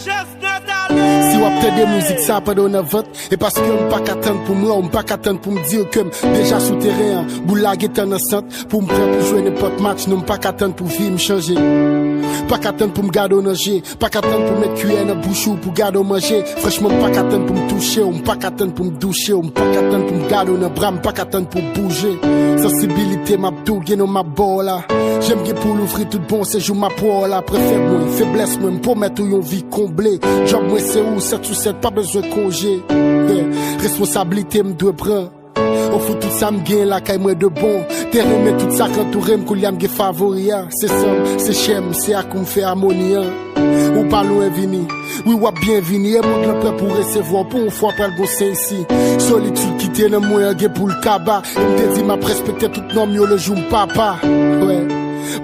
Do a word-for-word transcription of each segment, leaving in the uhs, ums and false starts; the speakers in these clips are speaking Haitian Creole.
Si w ap tande mizik sa pandan w nan vant, e paske m pa ka tann pou m wè w, m pa ka tann pou m di w ke m deja sou teren an. Boul la gentan nan sant, pou m prè pou jwe nenpòt match, non, m pa ka tann pou vi m chanje. Pa ka tann pou m gade w nan je, pa ka tann pou m met kiyè nan bouch ou pou gade w manje. Franchman, m pa ka tann pou m touche w, m pa ka tann pou m douche w, m pa ka tann pou m gade w nan bra, m pa ka tann pou w bouje. Sansibilite m ap tou gen non m ap ba w la. Je m gen pou louvri tout bon, se jou m ap wè w la. Prefè mwen, feblès mwen, m pwomèt ou yon vi konble. Djòb mwen se ou, sèt sou sèt, pa bezwen konje. Yeah. Responsablite m dwe pran. Ofri tout sa m gen lakay mwen de bon. Te renmen tout sa k antoure m, koulye a m gen favori a. Se san m, se chè m, se ak ou m fè amoni an. Ou pa lwen vini, wi w ap byen vini. E mond lan prè pou resevwa w, pou yon fwa pral gon sen isi. Solitid ki te nan mwen an gen pou l kaba. E m te di m ap respekte tout nòm yo le jou m papa. Wè.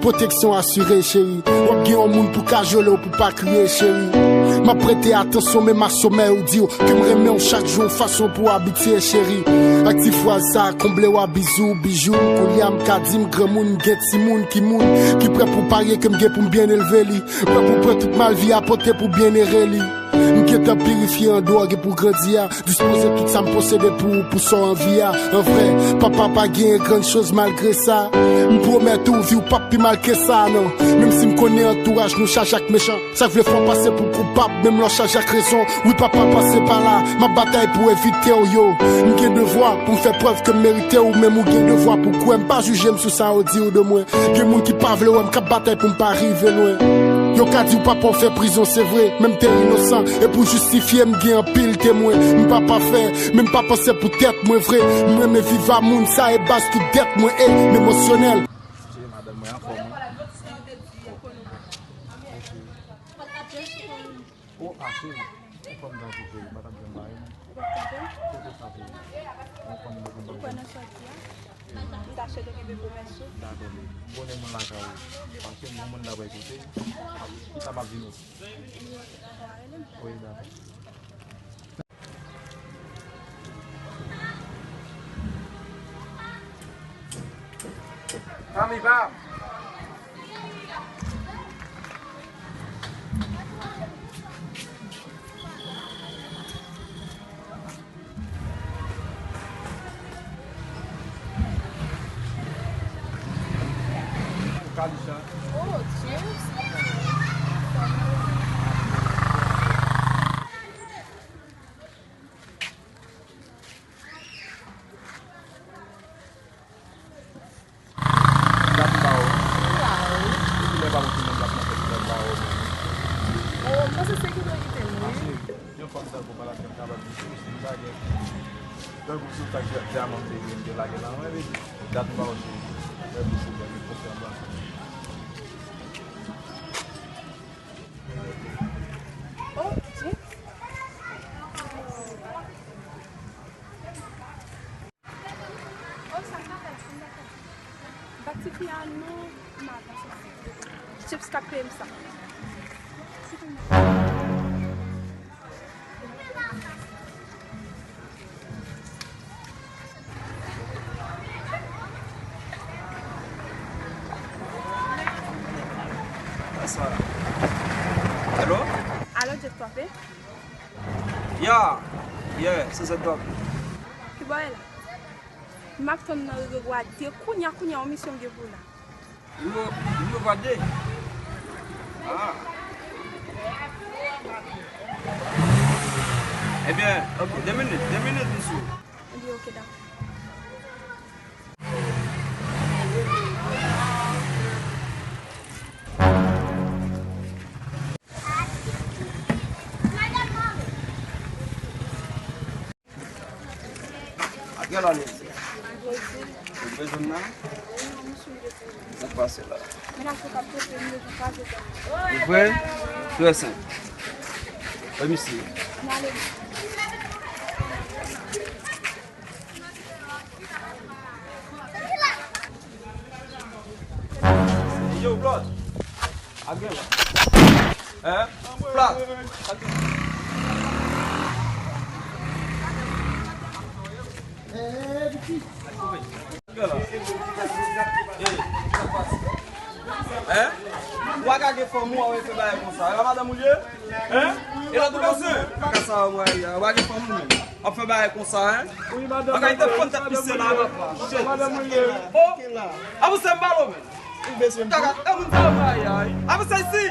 Pwoteksyon asire, cheri. W ap gen yon moun pou kajole w, pou pa kriye, cheri. M ap prete atansyon, menm asomèy ou di w ke m renmen w chak jou, yon fason pou abitye, cheri. Ak ti fraz sa a konble w a bizou, bijou. Koulye a m ka di m granmoun, m gen timoun ki moun, ki prè pou parye ke m gen pou m byen elve li. Prè pou pran tout mal vi a pote pou byen ere li. M gentan pirifye andwa gen pou grandi a. Dispoze tout sa m posede pou ou, pou sa w anvi a. An vrè, papa pa genyen grann choz malgre sa. M pwomèt ou, vi w p ap pi mal ke sa, non. Menm si m konnen antouraj nou chaje ak mechan. Sa k vle fè w pase pou koupab, menm lè w chaje ak rezon. Wi, papa, pase pa la. M ap batay pou evite w, yo. M gen devwa pou m fè prèv ke m merite w, menm ou gen devwa pou kwè m. Pa jije m sou sa yo di w de mwen. Gen moun ki pa vle wè m k ap batay pou m pa rive lwen. Yo ka di w papa w fè prizon, se vre, men m te inosan. E pou jistifye, m gen anpil temwen. M pa pafè, men m pa panse pou tèt mwen vre. M renmen viv a moun, sa e baz tout dèt mwen. E m emosyonèl. Madanm mwen anfòm, wi. O, a, cheri, ou fè m dan koupe, ou pa t ap janm bare non. Ou pa t ap janm? Kote sa, cheri? Ou fè m dan koupe. Ou kwè nan sòti a? M ta swete okipe pwomès ou. Dakò, baby. Konnen moun lakay ou. Paske m gon moun la pral koute. Kisa m ap vin osi? Wi, dakò. Fanmi pa m. Kalisha. Oh, James. Dat m ba w. Kilè pa gon timoun k ap nan fèt kilè m ba w. Oh, m panse se kite w kite m, wi. Yon fanm tankou Malatya m kapab di se osi m lagè. Tankou sou tak dyaman m te gen, m te lagè nan mwen, baby. Dat m ba w, cheri. Lè pou sou mwen, li konfè anba. Oh, James. Oh, sa m ta fè la, sa m ta fè la. Bat tifi a non, m avanse. Chips k ap peye m sa. Alo? Alo, Jeff Twape? Ya, yeah, se Zèk Dòk. Ki bò w ye la? M ap tann nan Riverwa de. Kounya, kounya, yon misyon m gen pou w la. Riverwa de? Ah. Ebyen, ok, de minit, de minit, misye. Ebyen, ok, dakò. Ak yon lòt nèg. Ou bezwen nan? Ou pase la. Li vre? Trè senp. Wi, misye. Yo, blood. Ak gen la. Hein? Plat. Gen la. Hey, sa k pase? Hein? Ou pa ka gen fanm ou, w ap fè bagay konsa. E pa madanm ou li ye? Hein? E lòt ou bezwen? Kaka sa, w ap gen fanm ou menm. W ap fè bagay konsa, hein? Bagay te fann tèt pise la, papa. Shit. Oh! Avanse m balo, men. Kaka, e moun sa yo, ay, ay. Avanse isi.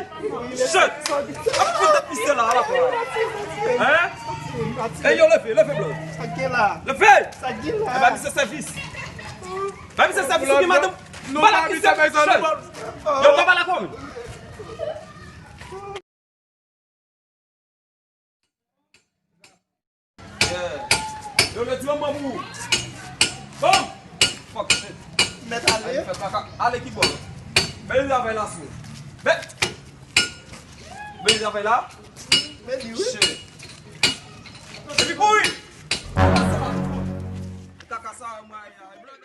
Shit. Ap fann tèt pise la, papa. Hein? E yo, leve, leve, bro. Leve! E ba misye sèvis. Ba misye sèvis, ou gen madanm. Ba la misye. Yo, papa la kòm. Yeah. Yo, yo, di yon mò pou ou. Bon! Fuck shit. Mèt ale. Ay, fè kaka. Ale ki bò? Bèl travay la, sou. Bèl. Bèl travay la. Bèl, wi. Shit. Epi kouri. Kaka sa, mwen, ay, ay, blood.